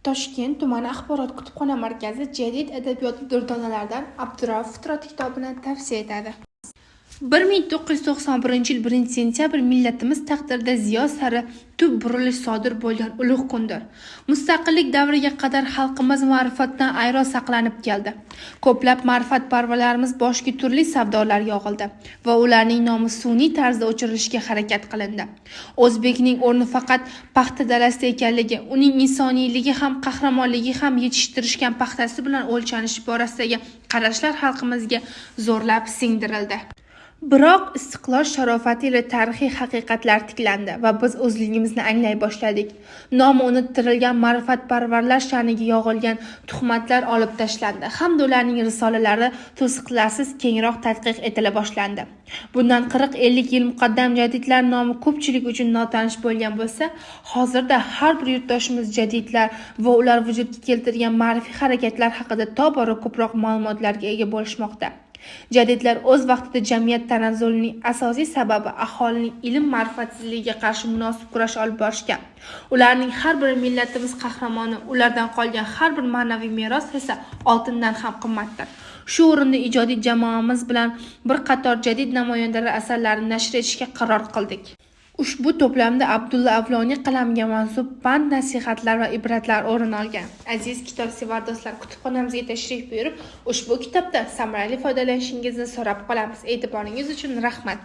Toshkent tumani axborot kutubxona markazi jadid adabiyoti durdonalaridan Abdurauf Fitrat kitobini tavsiya etadi. 1991-yil 1-sentyabr millatimiz taqdirida ziyo sari tub burilish sodir bo'lgan ulug' kundir. Mustaqillik davriga qadar xalqimiz ma'rifatdan ayro saqlanib keldi. Ko'plab ma'rifatparvarlarimiz boshiga turli savdolar yog'ildi va ularning nomi sun'iy tarzda o'chirilishiga harakat qilindi. O'zbekning o'rni faqat paxta dalasida ekanligi, uning insoniyligi ham, qahramonligi ham yetishtirishgan paxtasi bilan o'lchanishi borasidagi qarashlar xalqimizga zo'rlab singdirildi. Biroq istiqlol sharofati ila tarixiy haqiqatlar tiklandi va biz o'zligimizni anglay boshladik. Nomi unuttirilgan ma'rifatparvarlar sha'niga yog'ilgan tuhmatlar olib tashlandi hamda ularning risolalari to'siqlarsiz kengroq tadqiq etila boshlandi. Bundan 40-50 yil muqaddam jadidlar nomi ko'pchilik uchun notanish bo'lgan bo'lsa, hozirda har bir yurtdoshimiz jadidlar va ular vujudga keltirgan ma'rifiy harakatlar haqida tobora ko'proq ma'lumotlarga ega bo'lishmoqda. Jadidlar o'z vaqtida jamiyat tanazzulining asosiy sababi aholining ilm ma'rifatsizligiga qarshi munosib kurash olib borishgan. Ularning har biri millatimiz qahramoni, ulardan qolgan har bir ma'naviy meros esa oltindan ham qimmatdir. Shu o'rinda ijodiy jamoamiz bilan bir qator jadid namoyandalari asarlarini nashr etishga qaror qildik. Ushbu to'plamda Abdulla Avloniy qalamiga mansub pand nasihatlar va ibratlar o'rin olgan. Aziz kitobsevar do'stlar, kutubxonamizga tashrif buyurib, ushbu kitobdan samarali foydalanishingizni so'rab qolamiz. E'tiboringiz uchun rahmat.